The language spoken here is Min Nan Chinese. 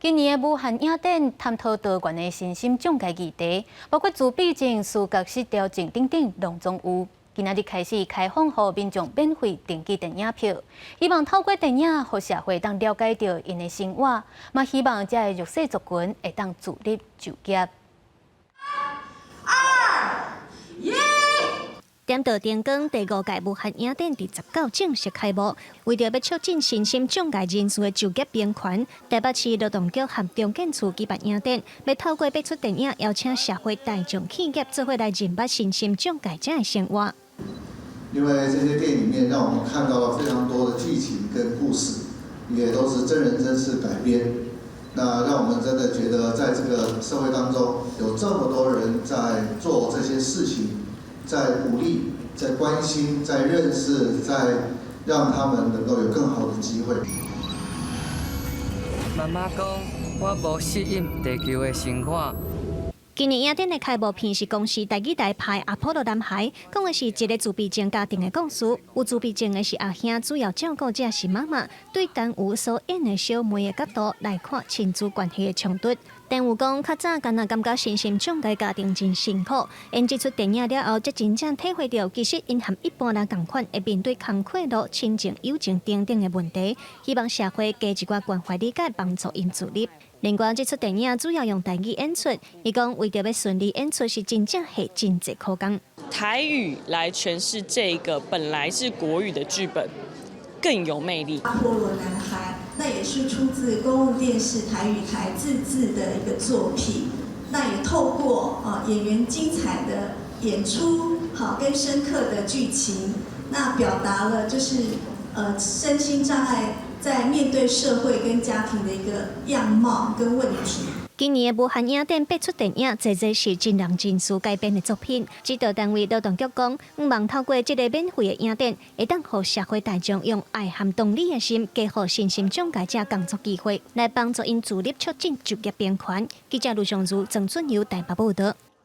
今年的無限影展探討多元的身心障礙議題，包括自閉症、思覺失調症等等，攏總有。今仔日開始開放予民眾免費登記電影票，希望透過電影，予社會當了解著𪜶的生活，嘛希望這个弱勢族群會當自立就業。二一。點著燈光，第五屆無限影展佇19正式開幕。為著欲促進身心障礙人士的就業平權，台北市勞動局和中建處舉辦影展，欲透過八齣電影邀請社會大眾企業做伙來認捌身心障礙者的生活。因為這些電影裡面讓我們看到了非常多的劇情跟故事，也都是真人真事改編。那讓我們真的覺得，在這個社會當中，有這麼多人在做這些事情，在鼓勵、在關心、在認識、在讓他們能夠有更好的機會。媽媽講，我無適應地球的生活。今年影展的開幕片是公視台語台拍《阿波羅男孩》，講的是一个自閉症家庭的故事。有自閉症的是阿兄，主要照顧者是媽媽。對陳吳所演的小妹的角度來看親子關係的衝突。陳吳講，較早敢若感覺身心障礙家庭真辛苦，演這齣電影了後，才真正體會著，其實𪜶和一般人仝款，會面對工課路、親情、友情等等的問題。希望社會加一寡關懷理解，幫助𪜶自立。另外，這齣電影主要用台語演出，伊講為著欲順利演出，是真正下真濟苦工。台語來詮釋這個本來是國語的劇本，更有魅力。阿波羅男孩，那也是出自公共電視台語台自製的一個作品。那也透過啊演員精彩的演出，好跟深刻的劇情，那表達了就是身心障礙在面對社會跟家庭的一個樣貌跟問題。今年的無限影展八齣電影，濟濟是真人真事改編的作品。指導單位勞動局講，向望透過這个免費的影展，會當予社會大眾用愛和同理的心，給予身心障礙者工作機會，來幫助𪜶自立，促進就業平權。記者盧尚如、曾俊友台北報導。